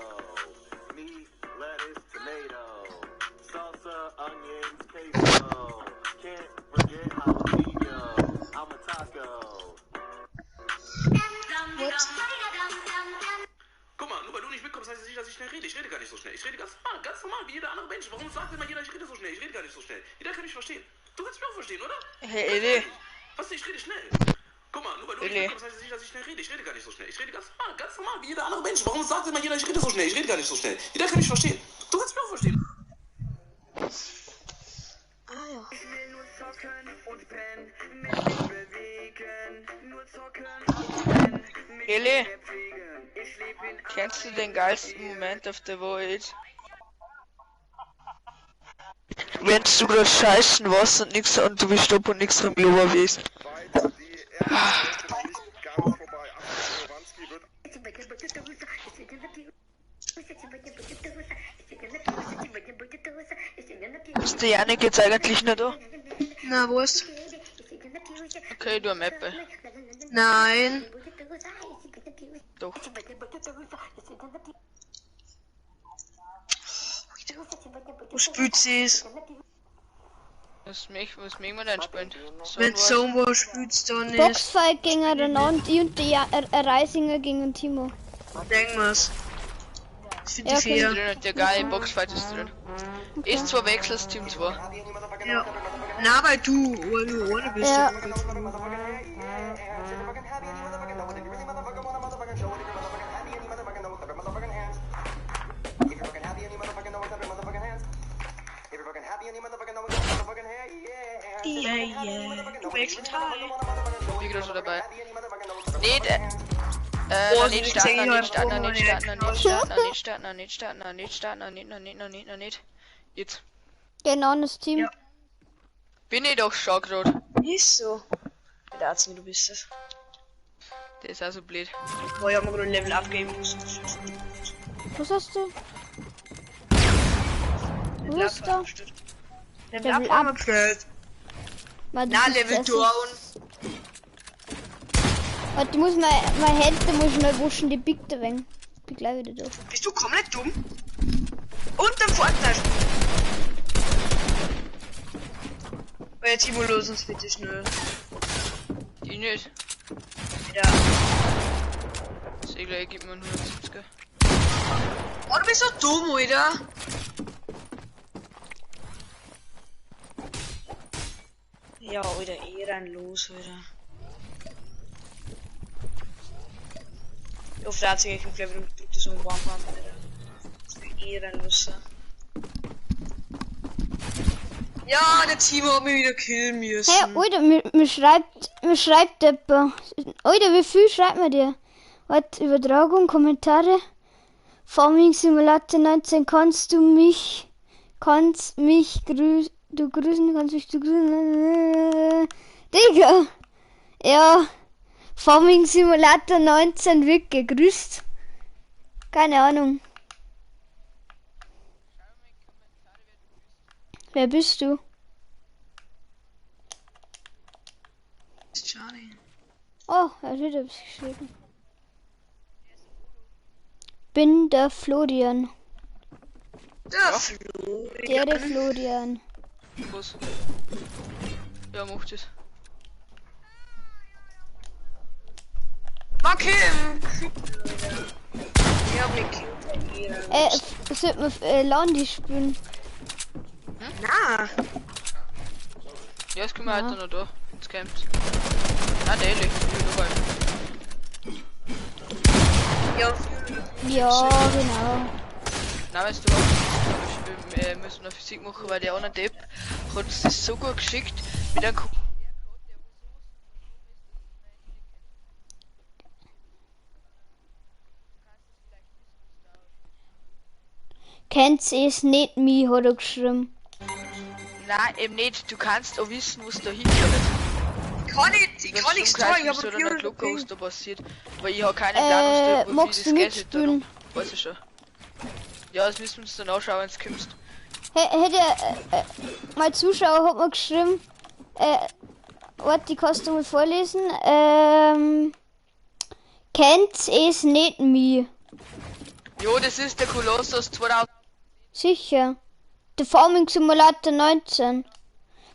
Meat, lettuce, tomato, salsa, onions, queso. Can't forget jalapeno. I'm a taco. Guck mal, nur weil du nicht mitkommst, heißt das nicht, dass ich schnell rede. Ich rede gar nicht so schnell. Ich rede ganz normal, wie jeder andere Mensch. Warum sagt immer jeder, ich rede so schnell? Ich rede gar nicht so schnell. Jeder kann mich verstehen. Du kannst mich auch verstehen, oder? Hey, Eli. Was? Ich rede schnell. Guck mal, nur weil du nicht Eli. mitkommst, heißt das nicht, dass ich schnell rede. Ich rede gar nicht so schnell. Ich rede ganz normal, wie jeder andere Mensch. Warum sagt immer jeder, ich rede so schnell? Ich rede gar nicht so schnell. Jeder kann mich verstehen. Du kannst mich auch verstehen. Ah ja. Ich will nur zocken und pennen, mich nicht bewegen. Nur zocken und pennen, mich Eli. nicht mehr pflegen. Ich leb in Kennst du den geilsten Moment auf der Welt? Wenn du grad scheißen warst und nix und du bist ab und nix vom Klo bist. Ist der Janik jetzt eigentlich nicht da? Na, wo ist? Okay, du am Apple. Nein. Doch. Wo spielt sie es? Was mich, was mich wir denn spielen? Wenn Zone spielst, dann ist. Boxfight gegen Renan und ich und der Reisinger gegen Timo. Denk mal's. Ich finde Ja, die okay. fair. Drin, der geile Boxfight ist drin. Ist zwar wechselst Team 2. Ja. Na, weil du, weil du ohne bist. Ja. Yeah, yeah. Du wechselst, hi. Bin gerade schon dabei. Nee, der. Boah, Noch nicht so starten, noch zehn nicht starten, noch Jahre nicht starten, noch nicht starten, noch nicht starten, noch nicht starten, noch nicht starten, noch nicht, noch nicht, noch nicht, noch nicht. Jetzt. Genau, das Team. Ja. Bin ich doch schon grad. Ist so. Der Arzt, du bist es. Der ist auch so blöd. Boah, ich hab mir gerade ein Level abgeben müssen. Was hast du? Wo ist da? Level up haben wir bestellt. Mann, du Na, bist Level das down. ist- Warte, ich muss mein Hände muss ich schnell waschen, die biegt ein wenig. Bin gleich wieder da. Bist du komplett dumm? Und am Vorteil. Weil Timo, los uns bitte schnell. Die nicht. Ja. Segler, gib mir einen 170er. Oh, du bist so dumm, Alter. Ja, Alter, ehrenlos, Alter. Ich hoffe, der hat sich echt gleich wieder mit so einem Warm Alter. Das ist ehrenlos. Ja, der Timo hat mich wieder killen müssen. Hey, Alter, mir schreibt jemand. Alter, wie viel schreibt mir dir? Warte, Übertragung, Kommentare. Farming Simulator 19, kannst du mich, kannst mich grüßen, du grüßen, kannst mich du grüßen. Digga! Ja, Farming Simulator 19 wird gegrüßt. Keine Ahnung. Wer bist du? Schade. Oh, er hat wieder was geschrieben. Bin der Florian. Der Florian. Der Florian. Was? Ja, mach das. Fuck him! Ich hab mich gekillt. Sollten wir Landi spielen? Hm? Na. Ja, das können wir heute noch da. Jetzt kommt's. Nein, der liegt überall. Ja, ja, genau. Nein, weißt du was? Wir müssen noch Physik machen, weil der andere Depp hat uns das so gut geschickt mit einem Kennt es nicht mich, hat er geschrieben. Nein, eben nicht. Du kannst auch wissen, was da hingehört. Kann ich, ich kann nichts tun, ich hab eine Glocke, was da passiert. Weil ich habe keinen Plan, was da, magst du mitspielen? Weiß ich schon. Ja, das müssen wir uns dann anschauen, wenn du kommst. Hätte mein Zuschauer hat mir geschrieben, warte, die kannst du mal vorlesen. Kennt es nicht mich. Jo, das ist der Kolossus 2000. Sicher. Der Farming Simulator 19.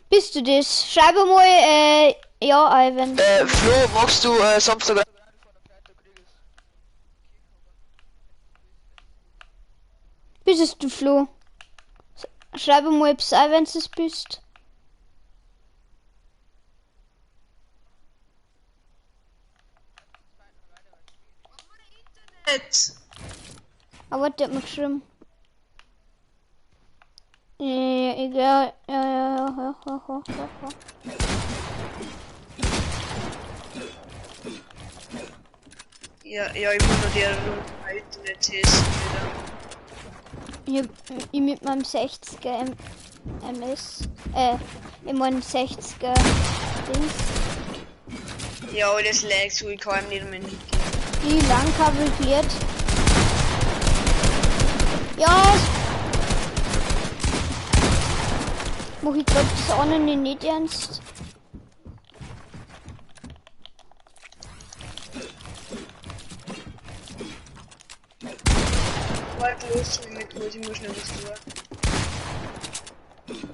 Bist du das? Schreib mal, ja, Ivan. Flo, magst du Samstag? Bist es du, Flo? Schreib mal, ob es Ivan es bist. Aber der hat mir geschrieben. Egal. Ja. Ja, ich muss noch der Internet testen. Ich mit meinem 60er MS. Ich mein 60er Dings. Ja, das lag so, ich kann nicht mehr mitgehen. Die Langkabel klärt. Ja! Mach ich glaub das auch noch nicht ernst. Warte los, mit los, ich muss schnell was tun.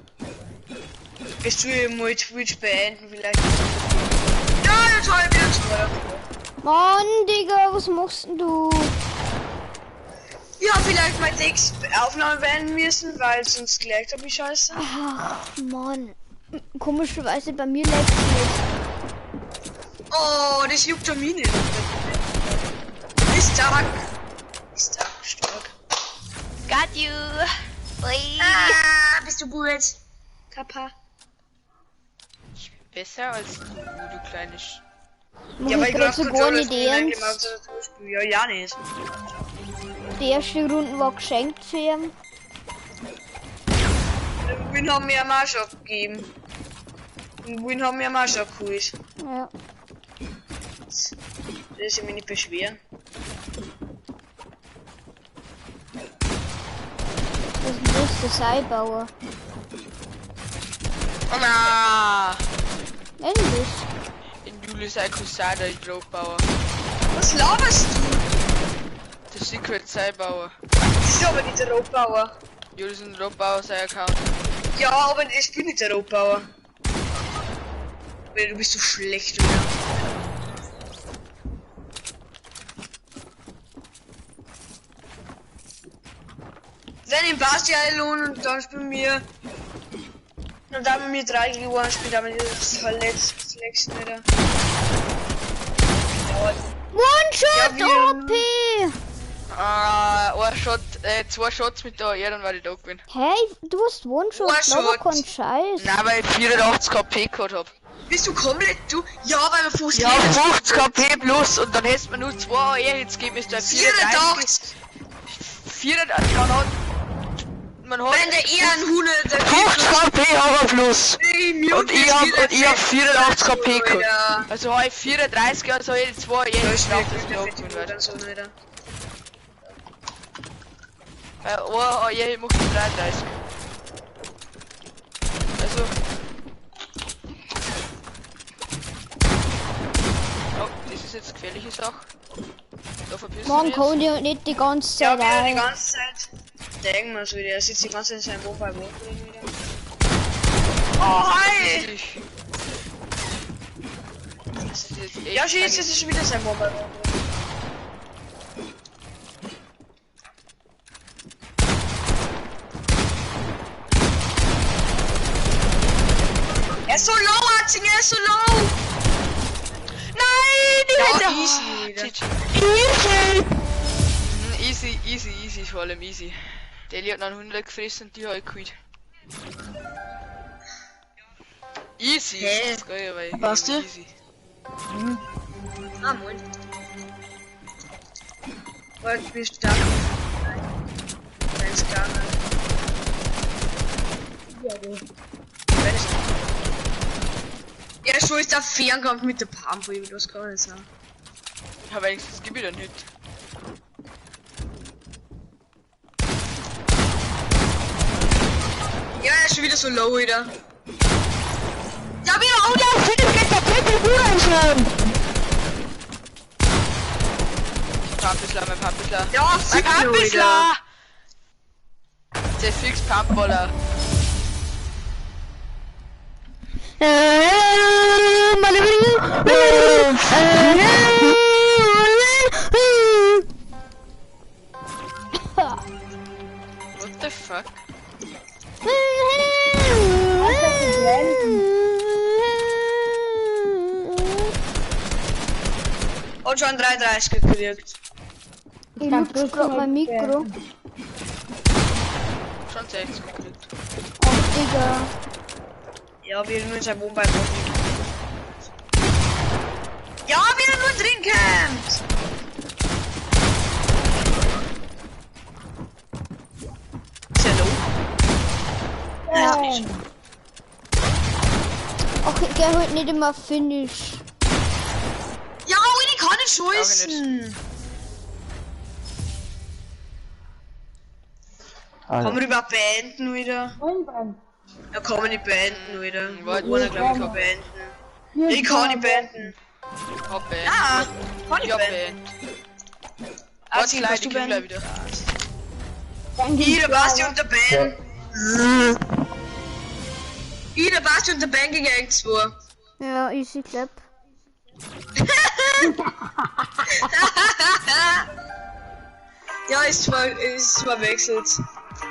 Ich tue mal Twitch beenden, vielleicht. Ja, jetzt hab ich wieder zwei. Mann, Digga, was machst denn du? Ja, vielleicht mal die Aufnahme beenden müssen, weil sonst gleich hab ich Scheiße. Ach, Mann. Komischerweise bei mir laggt nicht. Oh, das juckt doch mich nicht. Ist stark. Ist stark, stark. Got you. Ui. Ah, bist du gut? Kappa. Ich bin besser als du, du kleine Sch... Ja, weil ich grad so gar nicht ernst. Ja, ja nicht. Die erste Runde war geschenkt für ihn. Den Win haben wir auch schon gegeben. Den Win haben wir auch schon geholt. Ja. Das will ich mich nicht beschweren. Was ist denn das? Der Seilbauer. Oh na! Endlich. In Julius ein Cousin, der Robbauer. Was laberst du? Der Secret Seilbauer. Das ist aber nicht der Robbauer. Ja, das ist ein Robbauer, sein Account. Ja, aber ich bin nicht der Robbauer. Du bist so schlecht, oder? Wenn im Basti lohnen und dann spielen wir. Und dann haben wir 3 gegen 1 spielen, damit ist das verletzt nächsten wieder. One Shot Ja, OP! Ah, ein Shot, 2 Shots mit der AR, dann war ich da gewesen. Hey, du hast One Shot, One aber Shot. kein Scheiß. Nein, weil ich 84 KP gehabt hab. Bist du komplett du? Ja, weil wir Fuß Ja, 50 KP plus und dann hättest du mir nur 2 AR jetzt gegeben, ist der 34. 84! 400, man hat. Man hat. Wenn der eher ein 100, 50 KP haben wir plus! Und ich hab 84 KP gehabt. Also hab ich 34, also hab ich 2 AR Ja, jetzt ich gemacht, dass ich da gewesen dann wäre. so wieder. Ein AR macht 33. Also. ist jetzt eine gefährliche Sache. Da verpissen Man wir kann jetzt. ja nicht die ganze Ja, Zeit wieder die rein. ganze Zeit. Denken wir so wieder. Er sitzt die ganze Zeit in seinem Mobile World drin wieder. Oh, hi! Richtig. Das ist jetzt echt Ja, schießt, keine- jetzt ist schon wieder sein Mobile World drin. Er ist so low, Atzing, er ist so low! Nein, die Ja, hätte easy Oh, wieder. GG. Easy! Easy, easy, easy, vor allem easy. Deli hat noch 100 gefressen und die habe ich geholt. Easy! Hä? Das ist geil, aber Was du? Easy. Ah, moin. Warte, du bist stark. Nein, ist gar nicht. Wenn ich- Ja, schon ist der Fernkampf mit der Pump, das kann nicht sein. Ja, wenigstens gib ich dann Hit. Ja, er ist schon wieder so low wieder. Ja, wieder, oh ja, Philipp geht der Pepe Hurensohn! Pampissler, mein Pampissler. Ja, Mein fick nur wieder. Pampissler! Der fix Pampballer. What the fuck? Und schon 3,30 gekriegt. Ich lutsch grad mein Mikro. Schon 60 gekriegt. Ach, Digga. Ja, wir nur in seinem Mobile World. Ja, wir nur drin campt! Ist er low? Nein, ist nicht. Ach, ich geh heute nicht immer Finish. Ja, oh, ich kann nicht scheißen. Kann man überhaupt beenden wieder? Ja, kann man nicht beenden wieder. Warte, Ohne, glaub ich, kann beenden. Ich kann nicht beenden. Hab beendet. Ah, kann Ich ich hab beenden. beendet. Ah, Warte, Team, gleich, kannst ich du komm gleich beenden? wieder. Ich, der Basti und der Ben. Ich, der Basti und der Ben gegen 1-2. Ja, easy clap. Ja, ist zwar wechselt.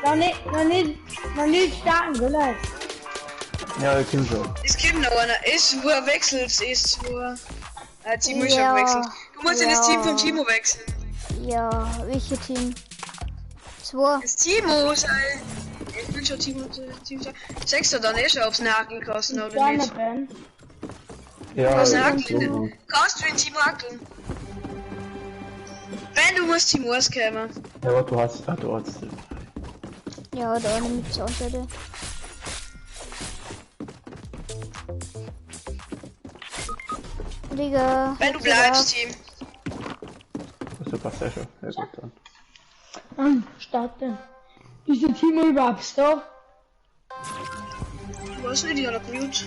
Noch nicht starten, gell? Ja, ich komm schon. Es kommt noch einer. Ist wo er wechselt, ist wo er. Ah, Timo ist schon Ja, gewechselt. Du musst in das ja. Team von Timo wechseln. Ja, welche Team? Zwei. Das Timo ist ein. Ich will schon Timo, Team sein. Sagst du dann eh schon, ob's nageln kosten oder nicht? Ja, Kannst du ich hackeln? bin Kannst du in Timo hackeln? Ben, du musst Timo auskommen. Ja, aber du hast, ah, du hast. Ja, da eine mit zur Seite. Digga. Ben, du hör bleibst auf. Team. Also passt ja schon. Ja, gut dann. Starten. Ist der Timo überhaupt da? Du weißt nicht, ich hab noch gemute.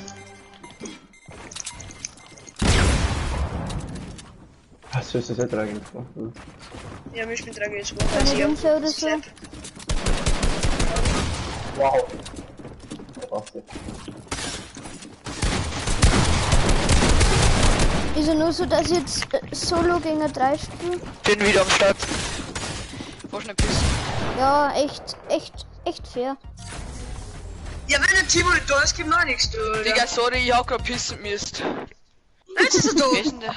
Was ist das ja 3 gegen 2? Ja, wir spielen 3 gegen 2. Kann ich unfair oder so? Wow. Ja, passt ja. Ist ja nur so, dass ich jetzt Solo gegen 3 spiele. Bin wieder am Start. War schnell pissen. Ja, echt, echt, echt fair. Ja, wenn der Timo nicht da ist, kommt noch nichts, du. Alter. Digga, sorry, ich hab grad pissen müsst. Jetzt ist er da. Wer ist denn der?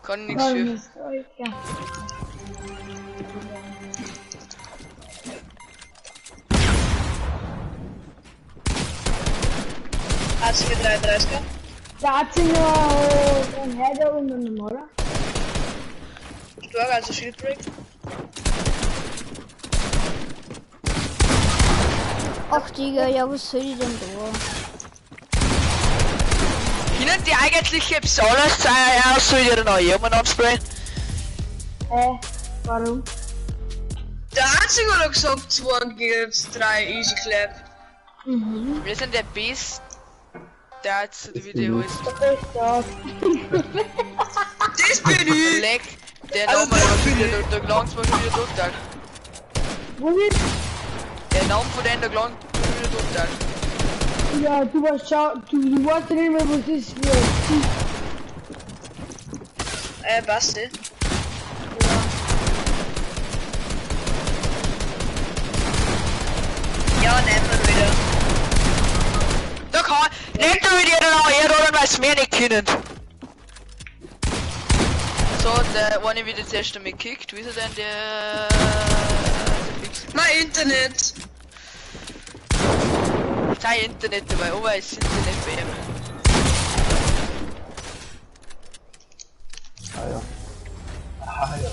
Kann nix für. Ja. Hat sie mit 33er? Da hat sie noch einen Header und einen Normaler. Stark, also Shield Break. Ach Digga, ja, was soll ich denn da? Können die eigentlich besonders sein, aus so wieder neue jemand ansprechen? Warum? Der Einzige hat gesagt, 2 gegen 3 Easy Clap. Wir sind der beste Darts oder wie der heißt. Das bin ich! Leck, der Name war schon wieder, da gelangt's mir schon wieder total. Wo ist? Der Name von denen, da gelangt's mir wieder total. Ja, du warst schau, du weißt ja nicht mehr, was ist für. Basti. Ja. Ja, nehmen wir wieder. Da kann, nicht du mit jeder noch her, oder weil es mir nicht können. So, der eine wird jetzt erst einmal gekickt. Wie ist er denn der? Mein Internet! Sein Internet dabei, oh, ist Internet bei ihm. Ah ja. Ah ja.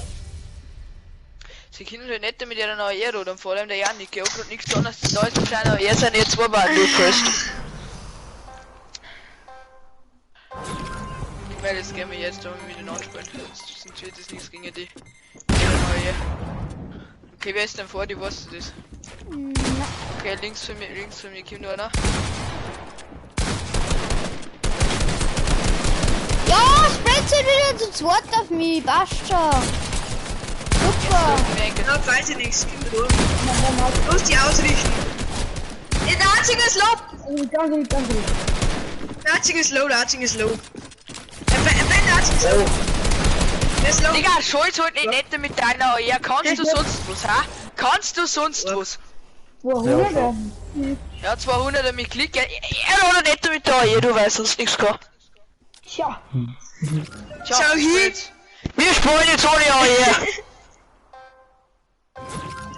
Sie können halt nicht mit ihrer neuen Ehre, oder vor allem der Janik, der hat grad nichts anderes zu tun, als seiner Er sind jetzt zwei Mal du first. Ich werde jetzt gerne jetzt da wieder anspielen, sonst wird das nichts gegen die. Neue. Okay, wer ist denn vor dir, weißt du das? Okay, links von mir kommt noch einer. Ja, Spread sind wieder zu zweit auf mich, passt schon. Super. Ja, weiß ich nichts, komm durch. Los, die ausrichten. Der Arching ist low! Danke, danke. Der Arching ist low, der Arching ist low. Ben, Arching ist low. Der ist low. Digga, Scholz halt nicht nett mit deiner AR. Kannst du sonst was, ha? Kannst du sonst was? 200? Ja, 200 mit Klick. Er oder nicht mit der AR, du weißt sonst nichts kann. Tja. Tja, schau hier. Wir spielen jetzt ohne AR.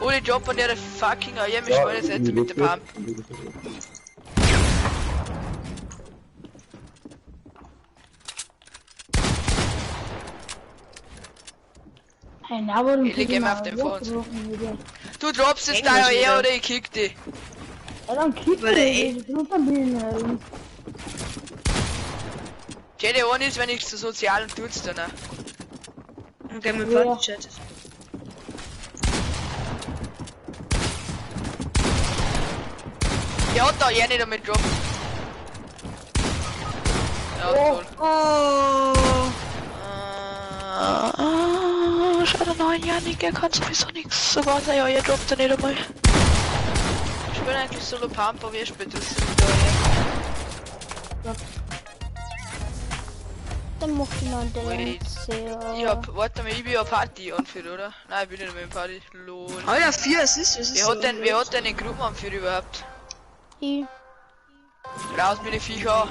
Ohne Job und der fucking AR, wir spielen jetzt nicht mit der Pump. Hey, na, Ich leg immer auf den vor uns. Du droppst jetzt deine AR oder ich kick dich. Ja, dann kick dich. Jedi one ist, wenn ich so sozial und tut's dann. Okay, mein Party chat. Der hat da ja nicht damit droppen. Ja, toll. Oh. Schau der neuen Janik, er kann sowieso nichts. Sogar sein ja, er droppt er nicht einmal. Ich bin eigentlich solo Pump, aber ich spiele das da. Dann mach ich noch den. Ich hab, warte mal, ich bin ja Party anführer, oder? Nein, ich bin nicht mehr in Party. Lol. Alter, 4 Assists, was ist Wer hat denn, wer hat denn den Gruppenanführer überhaupt? Ich. Raus mit den Viecher.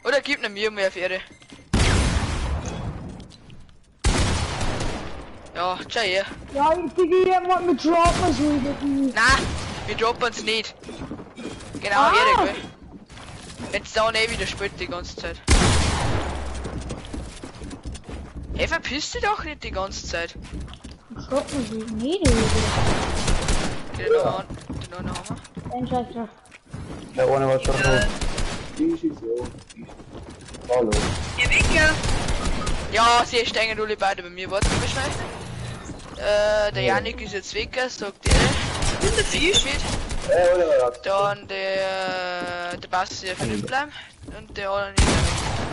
Oder gib ne mir mehr Fähre. Ja, ciao her. Ja, ich denke, ich wollte mit droppen so. Nein, wir droppen's nicht. Genau, ah. Erik, gell? Jetzt da eh wieder spielt die ganze Zeit. Hey, verpiss dich doch nicht die ganze Zeit. Droppen sie nicht, Den noch an, den noch haben wir. Ein Scheiß drauf. Der eine war schon so. Hallo. Ihr Winkel! Ja, sie stehen alle beide bei mir. Warte mal schnell. Der Janik ist jetzt weg, sagt er. Und der Fisch. Dann der Basti, der Philipp bleiben. Und der andere ist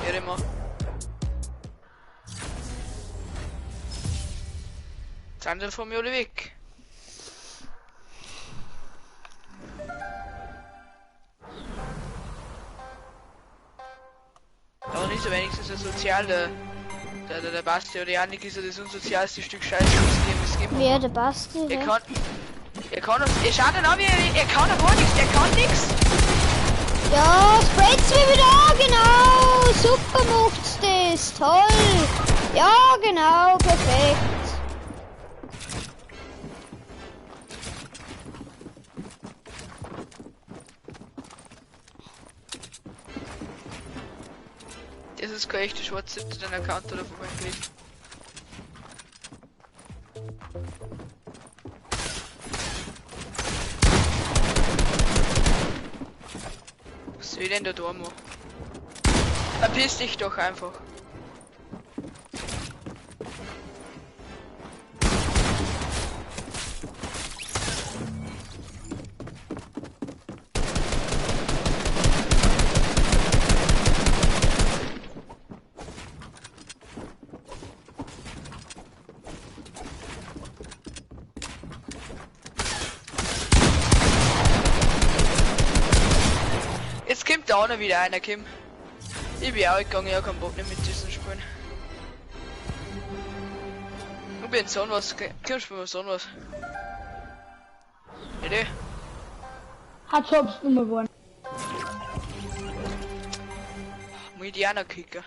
weg. Immer. Sind sie von mir alle weg? Da ist er wenigstens ein sozialer. Der Basti oder Janik ist ja das unsozialste Stück Scheiße, das es gibt. Wer, der Basti? Er kann uns. Er schaut dann an, wie er kann ja gar nichts, er kann nichts. Ja, spread's mir wieder an, genau. Super macht's das, toll. Ja, genau, perfekt. Das ist kein echter schwarz 17 Account oder von meinem Krieg. Was will denn der Dormo? Verpiss dich doch einfach. Jetzt kommt da auch noch wieder einer, Kim. Ich bin auch gegangen, ich hab keinen Bock mehr mit diesem Spielen. Ich bin so was, komm, spielen wir so was. Idee? Hat hab's nur geworden. Muss ich die auch noch kicken?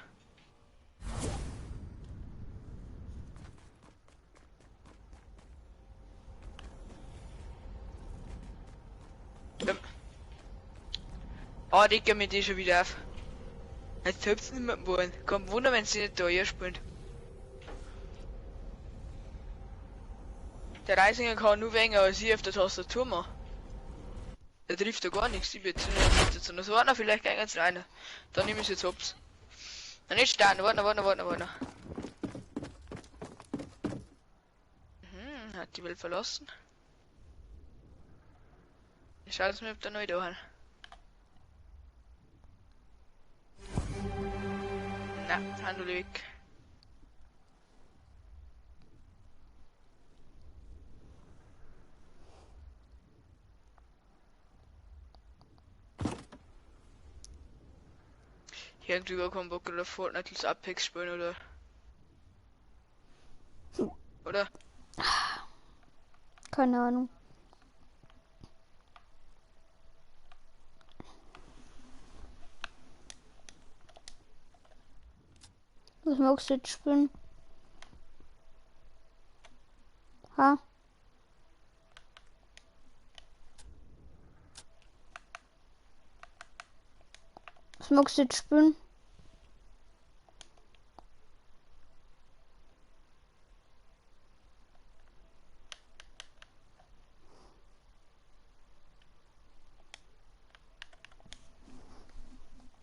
Oh, Digga, mit dir schon wieder auf. Jetzt hüpft nicht mehr wollen. Kein Wunder, wenn sie nicht da hier spielen. Der Reisinger kann nur weniger als ich auf der Tastatur machen. Der trifft da gar nichts. Ich bin jetzt nicht jetzt noch. Warte noch, vielleicht gehen jetzt rein. Dann nehme ich jetzt hops. Na nicht starten, warte, warte, warte, warte. Mhm, hat die Welt verlassen. Ich schaue jetzt mal, ob da neu da haben. Na, Handel weg. Irgendwie gar keinen Bock oder Fortnite als Apex spielen oder. Oder? Keine Ahnung. Was magst du jetzt spielen? Ha? Was magst du jetzt spielen?